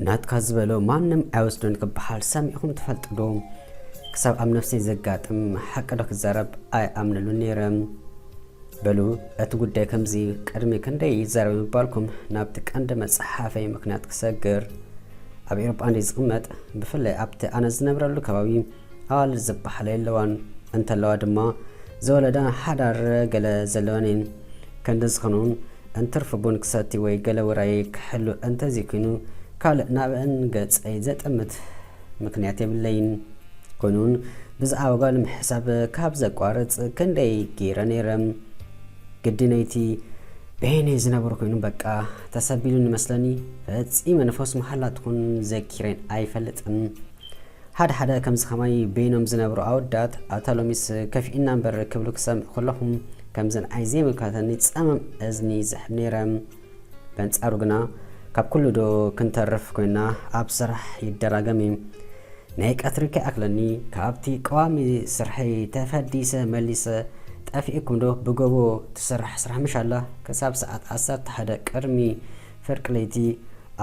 ናትካ ዝበሎ ማንም ኣይወስዶን ክበሃል ሰሚዕኹም ትፈልጡ ዶ? ክሳብ ኣብ ነፍሰይ ዘጋጥም ሓቂ ዶ ክዛረብ ኣይኣምነሉን ነይረ። በሉ፣ እቲ ጉዳይ ከምዚ ቅድሚ ክንደይ ይዛረብ ምባልኩም ናብቲ ቀንዲ መጽሓፈይ ምኽንያት ክሰግር። ኣብ ኤውሮጳ እንደ ዝቕመጥ፣ ብፍላይ ኣብቲ ኣነ ዝነብረሉ ከባቢ ኣዋልድ ዝበሃላ የለዋን። እንተለዋ ድማ ዝወለዳ ሓዳር ገለ ዘለወን እየን። ከንዲ ዝኾኑን እንትርፊ ቡን ክሰቲ ወይ ገለ ውራይ ክሕሉ እንተዘይኮይኑ ካልእ ናብአን ገጸይ ዘጠምት ምኽንያት የብለይን። ኮይኑን ብዛዕባ ጓል ምሕሳብ ካብ ዘቋርጽ ክንደይ ገይረ ነይረ። ግዲ ነይቲ በይነይ ዝነብሩ ኮይኑ በቃ ተሰቢሉኒ መስለኒ። ፈጺመ ንፈስ መሓላ ትኹን ዘኪረን ኣይፈልጥን። ሓደ ሓደ ከምዚ ከማይ በይኖም ዝነብሩ ኣወዳት ኣታ ሎሚስ ከፊእና እምበር ክብሉ ክሰምዕ ከለኹም ከምዚ ንዓይ ዘይምልከተኒ ጸመም እዝኒ ይስሕብ ነይረ። በንጻሩ ግና ካብ ኩሉ ዶ ክንተርፍ ኮይና ኣብ ስራሕ ይደራገም እዩ። ናይ ቀትሪ ከይኣክለኒ ካብቲ ቀዋሚ ስርሐይ ተፈዲሰ መሊሰ ጠፊእኩም ዶ ብጎቦ ትስራሕ ስራሕ ምሽ ኣላ ክሳብ ሰዓት ዓሰርተ ሓደ ቅድሚ ፍርቂ ለይቲ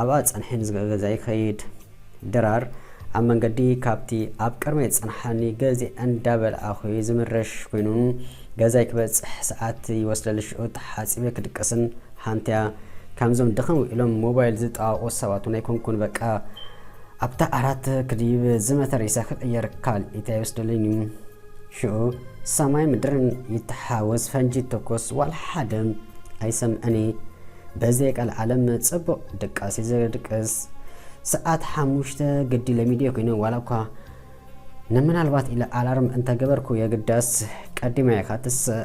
ኣብኣ ጸንሐ ንዝገ- ገዛ ይኸይድ። ድራር ኣብ መንገዲ ካብቲ ኣብ ቅድመይ ዝጸንሓኒ ገዜ እንዳበልኣኹ ዝምረሽ ኮይኑን ገዛይ ክበጽሕ ሰዓት ይወስደሊ። ሽዑ ተሓጺበ ክድቅስን ሓንቲያ ከምዞም ድኽም ውዒሎም ሞባይል ዝጠዋቑ ሰባት እውን ኣይኮንኩን። በቃ ኣብታ ዓራት ክድይብ ዝመተ ሬሳ ክቕየር ካልኢት ኣይወስደለይን እዩ። ሽዑ ሰማይ ምድርን ይተሓወስ፣ ፈንጂ ይተኮስ፣ ዋላ ሓደ ኣይሰምዕን እየ። በዘይ ቀልዓለም ጽቡቕ ድቃስ እዩ ዘድቅስ። ሰዓት ሓሙሽተ ግዲ ለሚድዮ ኮይኑ ዋላ እኳ ንምናልባት ኢለ ኣላርም እንተገበርኩ የግዳስ ቀዲመ እየ ካትስእ።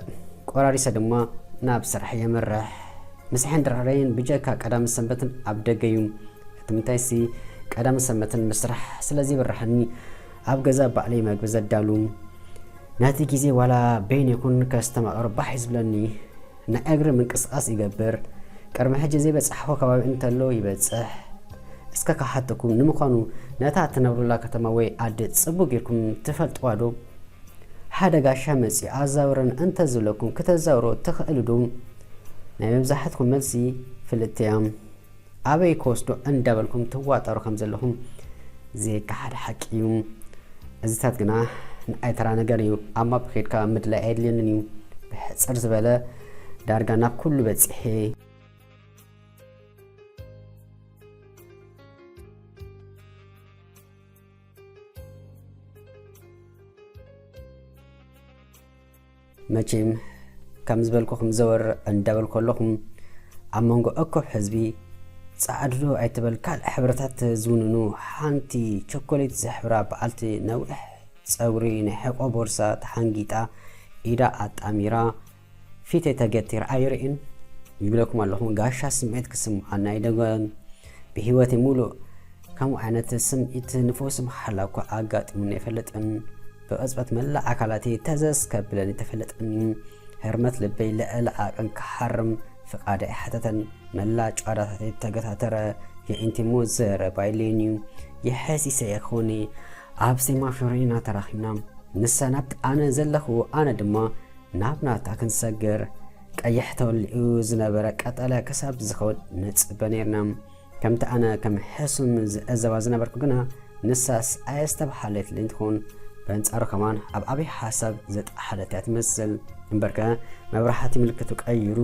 ቆራሪሰ ድማ ናብ ስራሕ የምርሕ። ምሳሕን ድራረይን ብጀካ ቀዳምን ሰንበትን ኣብ ደገ እዩ። እቲ ምንታይሲ ቀዳምን ሰንበትን ምስራሕ ስለ ዘይብርሃኒ ኣብ ገዛ ባዕለይ መግቢ ዘዳሉ። ነቲ ግዜ ዋላ በይን ይኹን ከስተማቕር ባሕ እዩ ዝብለኒ። ናይ እግሪ ምንቅስቓስ ይገብር። ቅድሚ ሕጂ ዘይበጻሕኹ ከባቢ እንተሎ ይበጽሕ። እስከ ክሓተኩም፣ ንምዃኑ ነታ እትነብሩላ ከተማ ወይ ዓዲ ጽቡቕ ጌርኩም ትፈልጥዋ ዶ? ሓደ ጋሻ መጺኡ ኣዛውረን እንተዝብለኩም ክተዛውሮ ትኽእሉ ዶ? ናይ መብዛሕትኩም መልሲ ፍልጥቲ እያ። ኣበይ ክወስዶ እንዳበልኩም ትዋጠሩ ከም ዘለኹም ዘይከሓድ ሓቂ እዩ። እዚታት ግና ንኣይ ተራ ነገር እዩ። ኣብ ማፕ ከይድካ ምድላይ ኣየድልየንን እዩ። ብሕጽር ዝበለ ዳርጋ ናብ ኩሉ በጺሐ። መቼም ከም ዝበልኩኹም ዘወር እንዳበልኩ ኣለኹም ኣብ መንጎ እኩብ ህዝቢ ጻዕድዶ ኣይትበል ካልእ ሕብርታት ዝውንኑ ሓንቲ ቸኮሌት ዝሕብራ በዓልቲ ነዊሕ ጸጉሪ ናይ ሕቆ ቦርሳ ተሓንጊጣ ኢዳ ኣጣሚራ ፊተይ ተገቲር ኣይርእን ይብለኩም ኣለኹ። ጋሻ ስምዒት ክስምዓና ኣይደገን። ብህይወተይ ሙሉእ ከምኡ ዓይነት ስምዒት ንፈውሲ መሓላ እኳ ኣጋጢሙኒ ኣይፈልጥን። ብቕጽበት መላእ ኣካላተይ ተዘዝ ከብለኒ ተፈለጠኒ። ህርመት ልበይ ልዕሊ ዓቕን ክሓርም ፍቓድ ኣይሓተተን። መላእ ጨዋዳታተይ ተገታተረ። የዒንቲ እሞ ዘረባ የለይን እዩ። የሐሲሰ እየ ክኾኒ ኣብ ሴማፎር ኢና ተራኺብና። ንሳ ናብቲ ኣነ ዘለኽዎ ኣነ ድማ ናብ ናታ ክንሰግር፣ ቀይሕ ተወሊዑ ዝነበረ ቀጠልያ ክሳብ ዝኸውን ንጽበ ነይርና። ከምቲ ኣነ ከም ሕሱም ዝዕዘባ ዝነበርኩ ግና፣ ንሳስ ኣየስተብሃለትለይን ትኾን። በንጻሩ ከማን ኣብ ዓብዪ ሓሳብ ዘጠሓለት እያ ትመስል። እምበርከ መብራህቲ ምልክቱ ቀይሩ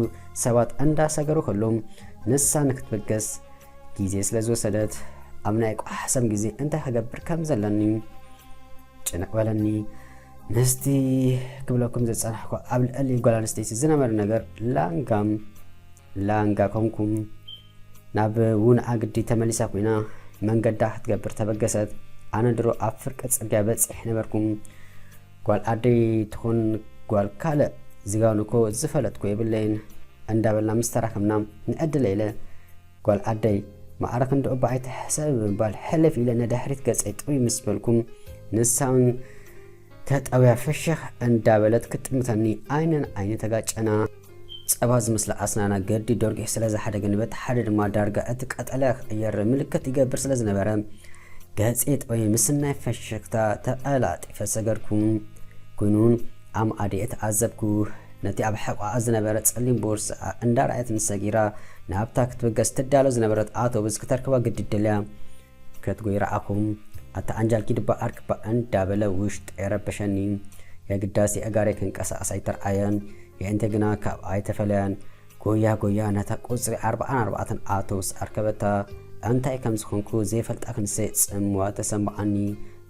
ሰባት እንዳሰገሩ ከለዉ፣ ንሳ ንክትበገስ ግዜ ስለ ዝወሰደት፣ ኣብ ናይ ቋሕሰም ግዜ እንታይ ክገብር ከም ዘለኒ ጭንቕ በለኒ። ምስቲ ክብለኩም ዝጸናሕኩ ኣብ ልዕሊ ጓል ኣንስተይቲ ዝነበረ ነገር ላንጋም ላንጋ ኮንኩም። ናብ ውንዓ ግዲ ተመሊሳ ኮይና መንገዳ ክትገብር ተበገሰት። ኣነ ድሮ ኣብ ፍርቂ ጽርግያ በጺሕ ነበርኩም። ጓል ኣደይ ትኹን ጓል ካልእ ዝጋኑ እኮ ዝፈለጥኩ የብለይን እንዳበልና ምስ ተራኸብና ንዕድለ ኢለ ጓል ኣደይ ማዕረ ክንዲ እባ ኣይትሕሰብ ብምባል ሕልፍ ኢለ ንድሕሪት ገጸይ ጥውይ ምስ በልኩም ንሳውን ተጠውያ ፍሽኽ እንዳበለት ክትጥምተኒ ዓይነን ዓይነ ተጋጨና። ጸባ ዝመስል ኣስናና ገዲ ደርጊሑ ስለ ዝሓደገኒ፣ በቲ ሓደ ድማ ዳርጋ እቲ ቀጠልያ ክቕየር ምልክት ይገብር ስለ ዝነበረ፣ ገጼ ጥበይ ምስናይ ፈሽክታ ተቐላጢፈ ሰገርኩ። ኮይኑ ኣምኣዲ ተዓዘብኩ። ነቲ ኣብ ሕቋኣ ዝነበረ ጸሊም ቦርሳ እንዳረኣየትን ሰጊራ ናብታ ክትብገስ ትዳሎ ዝነበረት ኣውቶቡስ ክተርክባ ግዲ ደልያ። ክትጎይ ረኣኹ። ኣታ ኣንጃልኪ ድባ ኣርክባ እንዳበለ ውሽጠይ ረበሸኒ። የግዳስ የእጋረይ ክንቀሳቐስ ኣይተርኣየን። የእንተ ግና ካብ ኣይተፈለያን። ጎያ ጎያ ነታ ቁጽሪ ኣርብዓን ኣርባዕተን ኣውቶቡስ ኣርከበታ። እንታይ ከም ዝኾንኩ ዘይፈልጣ ክንሰይ ጽምዋ ተሰማዓኒ።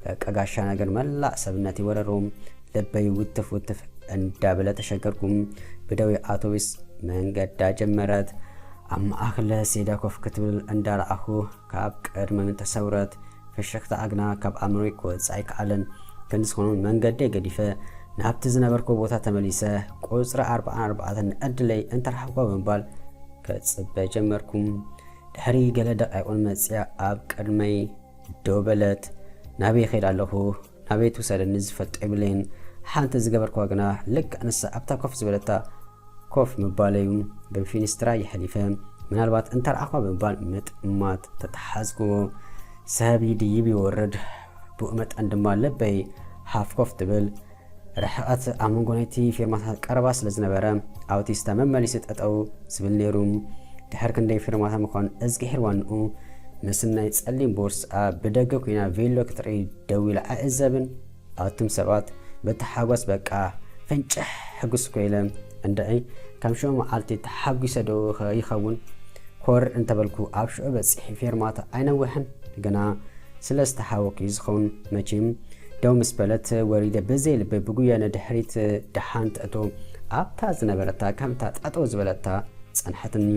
በቃ ጋሻ ነገር መላእ ሰብነተይ ወረሩ። ልበይ ውትፍ ውትፍ እንዳበለ ተሸገርኩ። ብደዊ ኣውቶቡስ መንገዳ ጀመረት። ኣብ ማእከል ሴዳ ኮፍ ክትብል እንዳረኣኹ ካብ ቅድመ ተሰውረት። ፍሽኽታኣ ግና ካብ ኣእምሮይ ክወጽእ ኣይከኣለን። ክንዲ ዝኾነ መንገደይ ገዲፈ ናብቲ ዝነበርኩ ቦታ ተመሊሰ። ቁጽሪ ኣርብዓን ኣርባዕተን ንዕድለይ እንተረሓብኳ ብምባል ክጽበ ጀመርኩ። ድሕሪ ገለ ደቂቕ እውን መጺኣ ኣብ ቅድመይ ደው በለት። ናበይ ይኸይድ ኣለኹ? ናበይ ትውሰደኒ ዝፈልጦ የብለይን። ሓንቲ ዝገበርኩዋ ግና ልክዕ ንሳ ኣብታ ኮፍ ዝበለታ ኮፍ ምባለዩ። ብፊንስትራ የሕሊፈ ምናልባት እንተረኣኹዋ ብምባል ምጥማት ተተሓዝኩዎ። ሰብ ይድይብ ይወርድ፣ ብኡ መጠን ድማ ልበይ ሃፍ ኮፍ ትብል። ርሕቐት ኣብ መንጎ ናይቲ ፊርማታት ቀረባ ስለ ዝነበረ፣ ኣውቲስታ መመሊሱ ጠጠው ዝብል ነይሩ። ድሕሪ ክንደይ ፊርማታት ምዃኑ እዝግሄር ዋንኡ፣ ምስ ናይ ጸሊም ቦርስኣ ብደገ ኮይና ቬሎ ክትርኢ ደው ኢላ ኣዕዘብን። ኣቱም ሰባት በቲ ሓጎስ በቃ ፍንጭሕ ሕጉስ ኮይለ። እንድዒ ከም ሽዑ መዓልቲ ተሓጒሰ ዶ ይኸውን? ኮር እንተበልኩ ኣብ ሽዑ በጺሒ ፌርማታ ኣይነውሕን ግና ስለ ዝተሓወኩ እዩ ዝኸውን። መቼም ደው ምስ በለት ወሪደ ብዘይ ልበይ ብጉያ ንድሕሪት ደሓን ትእቶ ኣብታ ዝነበረታ ከምታ ጠጠው ዝበለታ ጸንሐትኒ።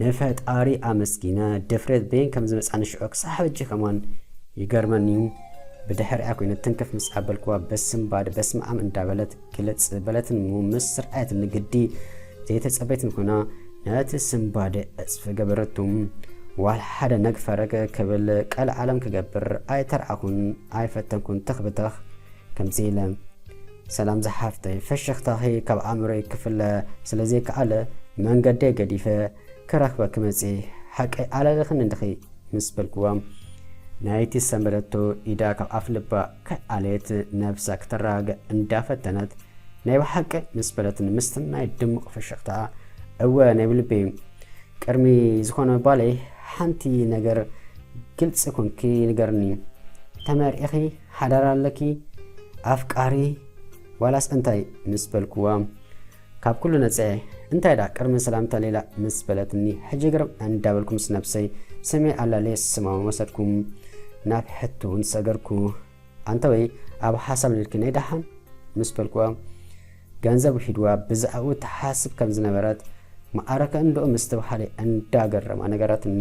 ንፈጣሪ ኣመስጊነ ድፍረት በየን ከም ዝመጻኒ ሽዑ ክሳብ ሕጂ ከማን ይገርመኒ እዩ። ብድሕሪኣ ኮይነ ትንክፍ ምስ ኣበልኩዋ በስምባድ በስመ ኣብ እንዳበለት ግልጽ በለትን እሞ ምስ ረኣየትኒ ግዲ ዘይተጸበይትን ኮይና ነቲ ስምባደ ዕጽፊ ገበረቱ። ዋላ ሓደ ነግ ፈረግ ክብል ቀልዓለም ክገብር ኣይተርኣኹን ኣይፈተንኩን ተኽ ብተኽ ከምዚ ኢለ። ሰላም ዝሓፍተይ፣ ፍሽኽታኺ ካብ ኣእምሮይ ክፍለ ስለ ዘይከኣለ መንገደይ ገዲፈ ክረኽበኪ መጺኤ። ሓቀይ ኣለሊኽኒ እንዲኺ ምስ በልክዋ ናይቲ ሰንበደቶ ኢዳ ካብ ኣፍ ልባ ከይኣለየት ነብሳ ክተረጋግእ እንዳፈተነት ናይ ብሓቂ ምስ በለትኒ ምስቲ ናይ ድሙቕ ፍሽኽታ እወ ናይ ብልቢ ቅድሚ ዝኾነ ባለይ ሓንቲ ነገር ግልፂ ኮንኪ ንገርኒ። ተመርዒኺ? ሓዳር ኣለኪ? ኣፍቃሪ? ዋላስ እንታይ ምስ በልክዋ ካብ ኩሉ ነፅዐ እንታይ ደኣ ቅድሚ ሰላምታ ሌላ ምስ በለትኒ ሕጂ ግርም እንዳበልኩ ምስ ነብሰይ ስመይ ኣላልየ ስማማ ወሰድኩ። ናብ ሕቶ እውን ሰገርኩ። ኣንተ ወይ ኣብ ሓሳብ ነልኪ ናይ ደሓን ምስ በልክዋ ገንዘብ ውሒድዋ ብዛዕባኡ ትሓስብ ከም ዝነበረት መዓረከ እንዶ ምስትብሃለይ እንዳገረማ ነገረትኒ።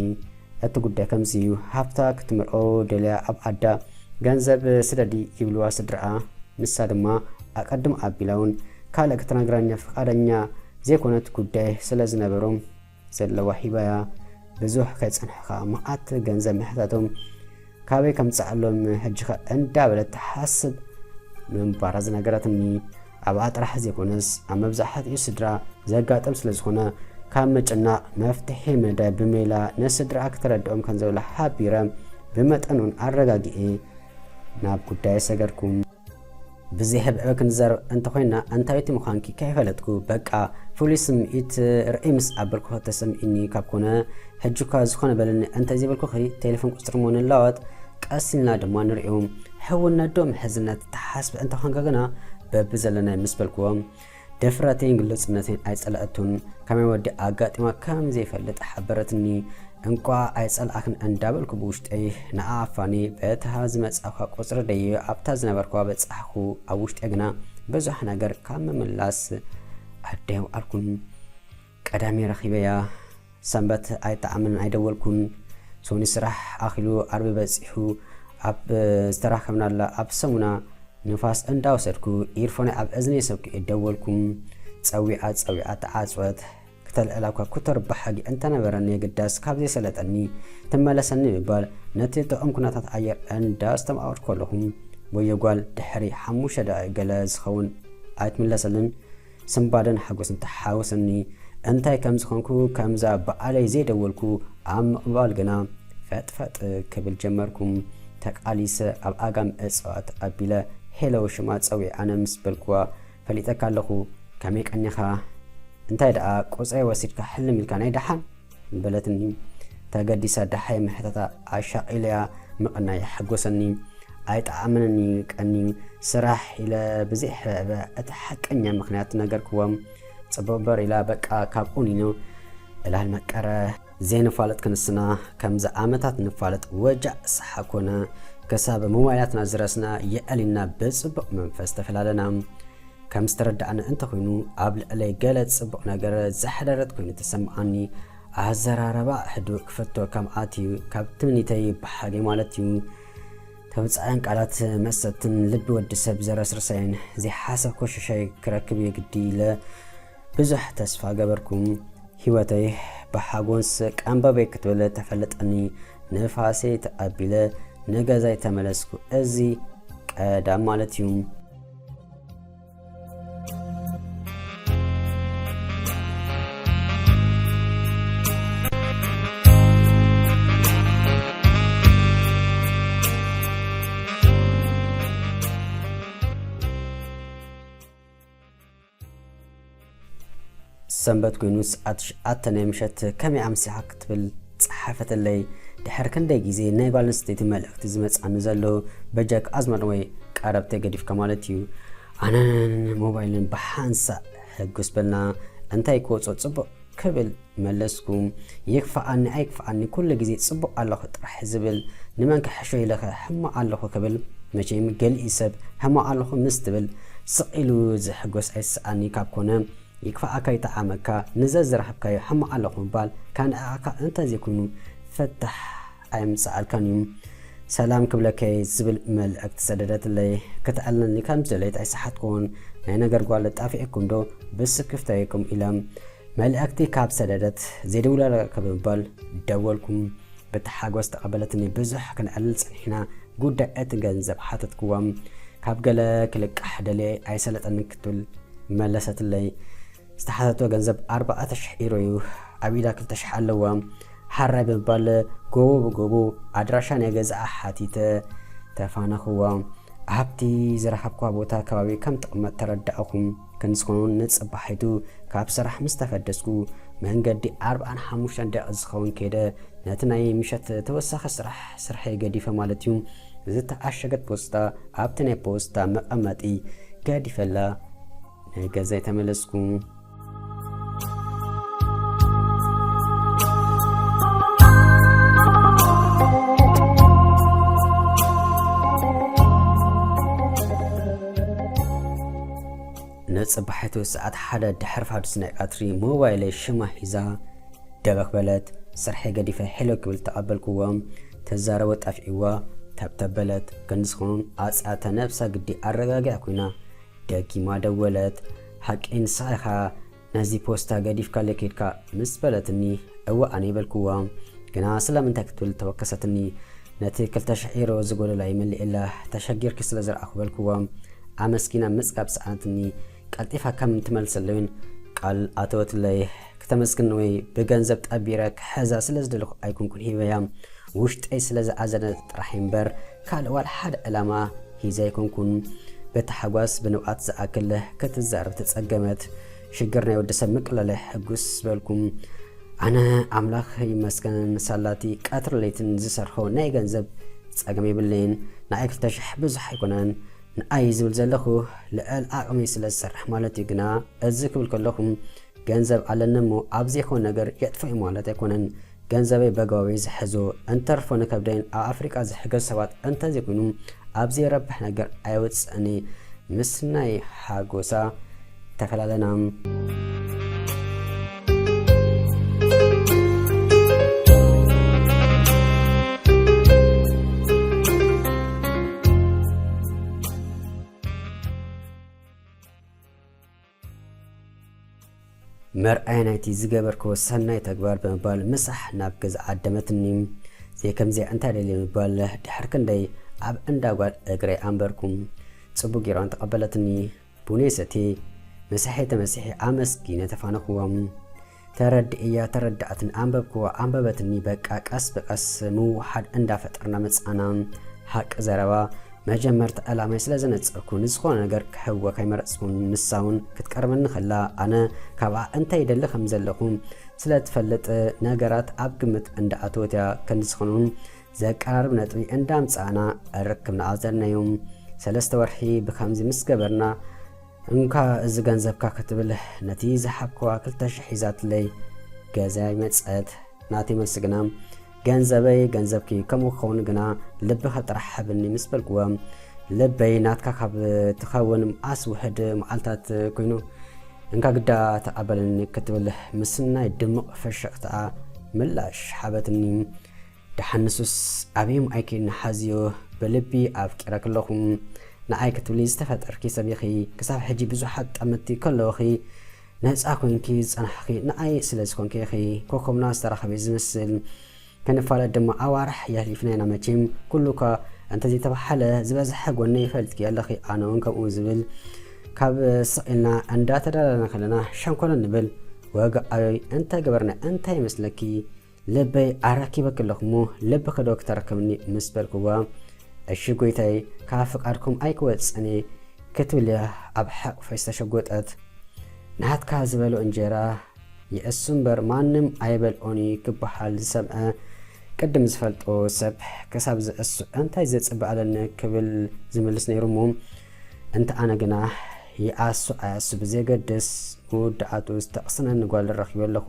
እቲ ጉዳይ ከምዚ እዩ። ሃብታ ክትምርዖ ደልያ ኣብ ዓዳ ገንዘብ ስደዲ ይብልዋ ስድራኣ። ንሳ ድማ ኣቀድም ኣቢላ እውን ካልእ ክትነግረኒ ፍቓደኛ ዘይኮነት ጉዳይ ስለ ዝነበሮም ዘለዋ ሂባያ ብዙሕ ከይጸንሐ ከኣ መዓት ገንዘብ ምሕታቶም ካበይ ከምጽኣሎም ሕጂ ከ እንዳበለት ትሓስብ ምንባራ ዝነገረትኒ። ኣብኣ ጥራሕ ዘይኮነስ ኣብ መብዛሕትኡ ስድራ ዘጋጥም ስለ ዝኾነ ካብ ምጭናቕ መፍትሒ ምንዳይ ብሜላ ንስድራኣ ክተረድኦም ከም ዘብላ ሓቢረ ብመጠኑን ኣረጋጊኤ ናብ ጉዳይ ሰገርኩ። ብዘይሕብዕበ ክንዛረብ እንተኾይና ኣንታይቲ ምዃንኪ ከይፈለጥኩ በቃ ፍሉይ ስምዒት ርእይ ምስ ኣበልኩ ተሰሚዕኒ ካብ ኮነ ሕጂ እኳ ዝኾነ በለኒ እንተዘይበልኩኺ ቴሌፎን ቁፅሪ እሞ ንላወጥ ቀስ ኢልና ድማ ንሪኦ። ሕውነት ዶ ምሕዝነት ተሓስቢ እንተኾንካ ግና በብዘለናይ ምስ በልክዎ ድፍረተይን ግሉጽነተይን ኣይጸለኣቱን። ከመይ ወዲ ኣጋጢማ ከም ዘይፈልጥ ሓበረትኒ። እንቋዕ ኣይጸልኣክን እንዳበልኩ ብውሽጠይ ንኣኣፋኒ በታ ዝመጻእኳ ቁጽሪ ደየ ኣብታ ዝነበርኳ በጻሕኩ። ኣብ ውሽጠይ ግና ብዙሕ ነገር ካብ ምምላስ ኣደየውዓልኩን። ቀዳሚ ረኺበያ ሰንበት ኣይጠዓምን ኣይደወልኩን። ሶኒ ስራሕ ኣኺሉ ዓርቢ በጺሑ ኣብ ዝተራኸብናላ ኣብ ሰሙና ንፋስ እንዳወሰድኩ ኢርፎነይ ኣብ እዝነይ ሰኪዐ ደወልኩ። ጸዊዓ ጸዊዓ ተዓጽወት። ክተልዕላ እኳ ክተርባሕ ሓጊ እንተነበረኒ የግዳስ ካብ ዘይሰለጠኒ ትመለሰኒ ብምባል ነቲ ጥዑም ኩነታት ኣየር እንዳስተማቐርኩ ከለኹ ወዮ ጓል ድሕሪ ሓሙሽተ ደቂቕ ገለ ዝኸውን ኣይትምለሰልን። ስንባደን ሓጎስን ተሓወሰኒ። እንታይ ከም ዝኾንኩ፣ ከምዛ በዓለይ ዘይደወልኩ ኣብ ምቕባል ግና ፈጥፈጥ ክብል ጀመርኩ። ተቃሊሰ ኣብ ኣጋም እፅዋት ኣቢለ፣ "ሄሎ፣ ሽማ ፀዊዕ ኣነ" ምስ በልኩዋ፣ "ፈሊጠካ ኣለኹ፣ ከመይ ቀኒኻ? እንታይ ደኣ ቁፅረይ ወሲድካ ሕልም ኢልካ ናይ ደሓን?" በለትኒ። ተገዲሳ ደሃይ ምሕታታ ኣሻቒለያ ምቕናይ ሓጎሰኒ። ኣይጠዓመንን እዩ ቀንዩ፣ ስራሕ ኢለ ብዘይሕበ እቲ ሓቀኛ ምኽንያት ነገርክዎም። ጽቡቕ እምበር ኢላ፣ በቃ ካብ ኡኒኖ ዕላል መቀረ። ዘይንፋለጥ ክንስና ከምዚ ዓመታት ንፋለጥ ወጃዕ ሰሓ ኮነ። ክሳብ ሞባይላትና ዝረስና የዕሊና ብጽቡቕ መንፈስ ተፈላለና። ከም ዝተረዳእኒ እንተኾይኑ፣ ኣብ ልዕለይ ገለ ጽቡቕ ነገር ዘሕደረት ኮይኑ ተሰምዓኒ። ኣዘራረባ ህዱእ ክፈቶ ከም ኣትዩ ካብ ትምኒተይ ብሓገ ማለት እዩ። ተውጻእን ቃላት መሰጥትን ልቢ ወዲ ሰብ ዘረስርሰይን ዘይሓሰብኮ ሽሻይ ክረክብ የግዲ ኢለ ብዙሕ ተስፋ ገበርኩ። ህይወተይ ብሓጎስ ቀንበበይ ክትብል ተፈለጠኒ። ንፋሰይ ተቐቢለ ንገዛይ ተመለስኩ። እዚ ቀዳም ማለት እዩ። ሰንበት ኮይኑ ሰዓት ትሽዓተ ናይ ምሸት ከመይ ኣምሲኻ ክትብል ጸሓፈትለይ። ድሕሪ ክንደይ ግዜ ናይ ጓል ኣንስተይቲ መልእኽቲ ዝመጽኣኒ ዘሎ፣ በጃክ ኣዝማድ ወይ ቀረብተይ ገዲፍካ ማለት እዩ። ኣነን ሞባይልን ብሓንሳእ ሕጉስ በልና። እንታይ ክወጾ ጽቡቕ ክብል መለስኩ። ይክፍኣኒ ኣይክፍኣኒ ኩሉ ግዜ ጽቡቕ ኣለኹ ጥራሕ ዝብል፣ ንመን ክሕሾ ኢለኸ ሕማቕ ኣለኹ ክብል? መቸም ገሊኡ ሰብ ሕማቕ ኣለኹ ምስ ትብል ስቕ ኢሉ ዝሕጎስ ኣይስኣኒ ካብ ኮነ፣ ይክፍኣካ ይጥዓመካ፣ ንዘዝረኸብካዮ ሕማቕ ኣለኹ ምባል ካንዕኣካ እንተዘይኮይኑ ፍታሕ ኣየምጽኣልካን እዩ። ሰላም ክብለከይ ዝብል መልእክቲ ሰደደትለይ። ክትዕልለኒ ከም ዝደለየት ኣይሰሓትኩን። ናይ ነገር ጓል ጣፊኤኩም ዶ ብስክፍታይኩም ኢለ መልእክቲ ካብ ሰደደት፣ ዘይደውለለካ ብምባል ደወልኩም። ብታሓጎስ ተቐበለትኒ። ብዙሕ ክንዕልል ጸኒሕና። ጉዳይ እቲ ገንዘብ ሓተትክዎም። ካብ ገለ ክልቃሕ ደልየ ኣይሰለጠኒ ክትብል መለሰትለይ። ዝተሓተቶ ገንዘብ ኣርባዕተ ሽሕ ኢሮ እዩ። ኣብ ኢዳ ክልተ ሽሕ ኣለዋ። ሓራይ ብምባል ጎቦ ብጎቦ ኣድራሻ ናይ ገዛኣ ሓቲተ ተፋነኽዋ። ኣብቲ ዝረኸብክዋ ቦታ ከባቢ ከም ትቕመጥ ተረዳእኹ። ክንስኹኑ ንጽባሒቱ ካብ ስራሕ ምስ ተፈደስኩ መንገዲ ኣርባዓን ሓሙሽተን ደቂቕ ዝኸውን ከይደ ነቲ ናይ ምሸት ተወሳኺ ስራሕ፣ ስርሐይ ገዲፈ ማለት እዩ። ዝተዓሸገት ፖስታ ኣብቲ ናይ ፖስታ መቐመጢ ገዲፈላ ንገዛይ ተመለስኩ። ንጽባሒቱ ሰዓት ሓደ ድሕሪ ፋዱስ ናይ ቀትሪ ሞባይለይ ሽማ ሒዛ ደበኽ በለት። ስርሐይ ገዲፈ ሄሎ ክብል ተቐበልክዎም። ተዛረቦ ጠፊእዋ ተብተብ በለት። ክንዲ ዝኾኑን ኣጽያተ ነብሳ ግዲ ኣረጋጊኣ ኮይና ደጊማ ደወለት። ሓቂ ንስኻ ኢኻ ነዚ ፖስታ ገዲፍካለይ ከይድካ ምስ በለትኒ፣ እወ ኣነ በልክዋ። ግና ስለምንታይ ክትብል ተወከሰትኒ። ነቲ ክልተ ሽሕ ዩሮ ዝጎደላ ይመልኤላ ተሸጊርኪ ስለ ዝረኣኹ በልክዋ። ኣመስጊና ምጽጋብ ሰኣነትኒ። ቀልጢፋ ከም ትመልሰለይን ቃል ኣተወትለይ። ክተመስግን ወይ ብገንዘብ ጠቢረ ክሕዛ ስለ ዝደለኹ ኣይኮንኩን ሂበያ። ውሽጠይ ስለ ዝኣዘነ ጥራሕ እምበር ካልእ ዋላ ሓደ ዕላማ ሂዘ ኣይኮንኩን። በቲ ሓጓስ ብንብኣት ዝኣክል ክትዛረብ ተጸገመት። ሽግር ናይ ወዲ ሰብ ምቅላል የሕጉስ በልኩም። ኣነ ኣምላኽ ይመስገን ሳላቲ ቀትርን ለይትን ዝሰርሖ ናይ ገንዘብ ጸገም የብለይን። ንኣይ ክልተ ሽሕ ብዙሕ ኣይኮነን። ንኣይ ዝብል ዘለኹ ልዕል ዓቕመይ ስለ ዝሰርሕ ማለት እዩ። ግና እዚ ክብል ከለኹ ገንዘብ ኣለኒ እሞ ኣብ ዘይኮነ ነገር የጥፍኦ ማለት ኣይኮነን። ገንዘበይ በኣግባቡ እየ ዝሕዞ። እንተርፎ ንከብደይን ኣብ ኣፍሪቃ ዝሕገዙ ሰባት እንተዘይኮይኑ ኣብ ዘይረብሕ ነገር ኣየውጽእን እየ። ምስ ናይ ሓጎሳ ተፈላለና። መርኣያ ናይቲ ዝገበርክዎ ሰናይ ተግባር ብምባል ምሳሕ ናብ ገዛ ዓደመትኒ። ዘይከምዚኣ እንታይ ደልየ ምባል ድሕሪ ክንደይ ኣብ እንዳ ጓል እግረይ ኣንበርኩ። ጽቡቕ ጌራ ተቐበለትኒ። ቡነይ ሰትየ፣ ምሳሐይ ተመሲሐ ኣመስጊነ ተፋነኽዎም። ተረድእያ ተረዳእትኒ፣ ኣንበብክዋ ኣንበበትኒ። በቃ ቀስ ብቀስ ምውሓድ እንዳፈጠርና መጻና። ሓቂ ዘረባ መጀመርታ ዕላማይ ስለ ዘነጸርኩ ንዝኾነ ነገር ክሕወክ ኣይመረጽኩን። ንሳ እውን ክትቀርበኒ ከላ ኣነ ካብኣ እንታይ ይደሊ ከም ዘለኹ ስለ ትፈልጥ ነገራት ኣብ ግምት እንዳኣተወት እያ። ክንዲ ዝኾኑን ዘቀራርብ ነጥቢ እንዳምጻእና ርክብና ኣዘርናዮም። ሰለስተ ወርሒ ብከምዚ ምስ ገበርና እንካ እዚ ገንዘብካ ክትብል ነቲ ዝሓብክዋ ክልተ ሽሕ ሒዛትለይ ገዛይ መጸት። ናተይ መልሲ ግና ገንዘበይ ገንዘብኪ ከምኡ ክኸውን ግና ልብኻ ጥራሕ ሓብኒ ምስ በልክዎ ልበይ ናትካ ካብ ትኸውን ኣስ ውሕድ መዓልታት ኮይኑ እንካ ግዳ ተቐበለኒ ክትብል ምስ ናይ ድሙቕ ፈሸቕታኣ ምላሽ ሓበትኒ። ደሓን ንሱስ ኣበዮም ኣይኪ ንሓዝዮ ብልቢ ኣፍቂረክ ኣለኹ። ንኣይ ክትብሊ ዝተፈጠርኪ ሰብ ኢኺ። ክሳብ ሕጂ ብዙሓት ጠመትቲ ከለውኺ ነፃ ኮይንኪ ዝጸናሕኺ ንኣይ ስለ ዝኾንኪ ኢኺ። ኮኮብና ዝተራኸበ ዝመስል። ክንፋለጥ ድማ ኣዋርሕ የሕሊፍና ኢና መቼም። ኩሉ እኳ እንተዘይተባሓለ ዝበዝሐ ጎነይ ይፈልጥኪ ኣለኺ። ኣነ እውን ከምኡ ዝብል ካብ ስቕ ኢልና እንዳተዳለና ከለና ሸንኮለል ንብል። ወግዓዊ እንተገበርና እንታይ ይመስለኪ? ልበይ ኣረኪበኪ ኣለኹ እሞ ልብኺ ዶ ክተረክብኒ ምስ በልክዋ፣ እሺ ጎይታይ ካብ ፍቃድኩም ኣይክወጽእን እየ ክትብል እያ ኣብ ሓቁፈይ ዝተሸጎጠት። ናትካ ዝበሎ እንጀራ ይእሱ እምበር ማንም ኣይበልዖን እዩ ክበሃል ዝሰምዐ ቅድም ዝፈልጦ ሰብ ክሳብ ዝእሱ እንታይ ዘጽብእ ኣለኒ ክብል ዝምልስ ነይሩ እሞ እንተ ኣነ ግና ይኣሱ ኣይኣሱ ብዘየገድስ መወዳእቱ ዝተቕስነኒ ጓል ረኺበ ኣለኹ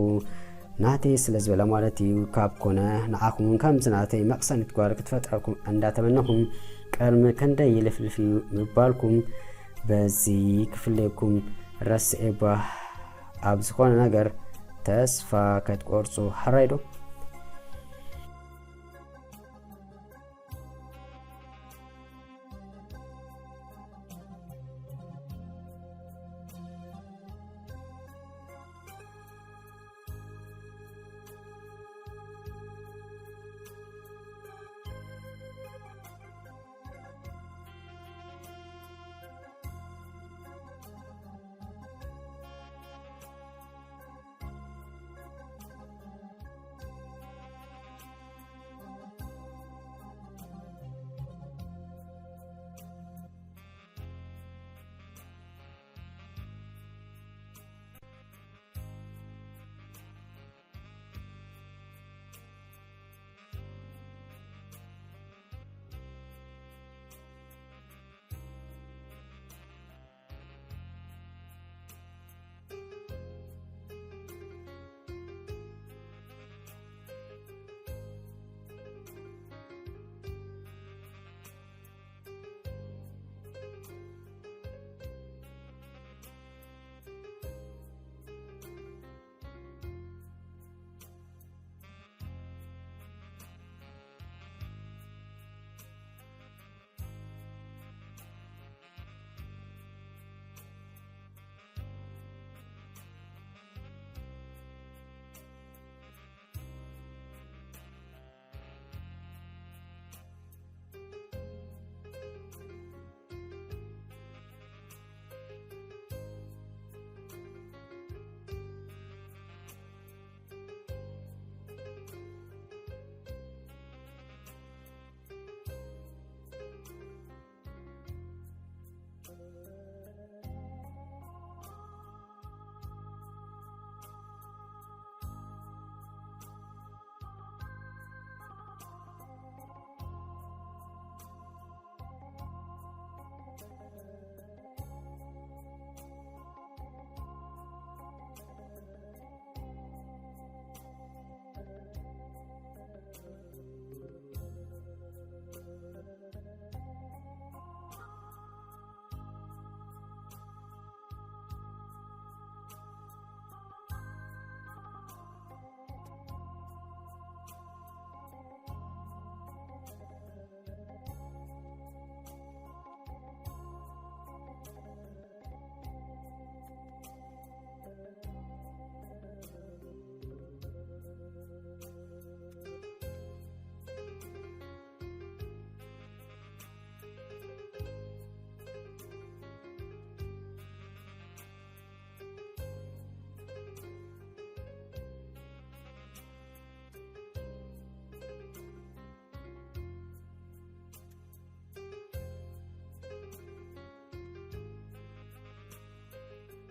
ናተይ ስለ ዝበለ ማለት እዩ። ካብ ኮነ ንዓኹም እውን ከምዚ ናተይ መቕሰኒት ጓል ክትፈጥረልኩም እንዳተመነኹም ቅድሚ ክንደይ ይልፍልፍ እዩ ምባልኩም በዚ ክፍለየኩም ረስኤ እባ ኣብ ዝኾነ ነገር ተስፋ ከትቆርጹ ሕራይ ዶ?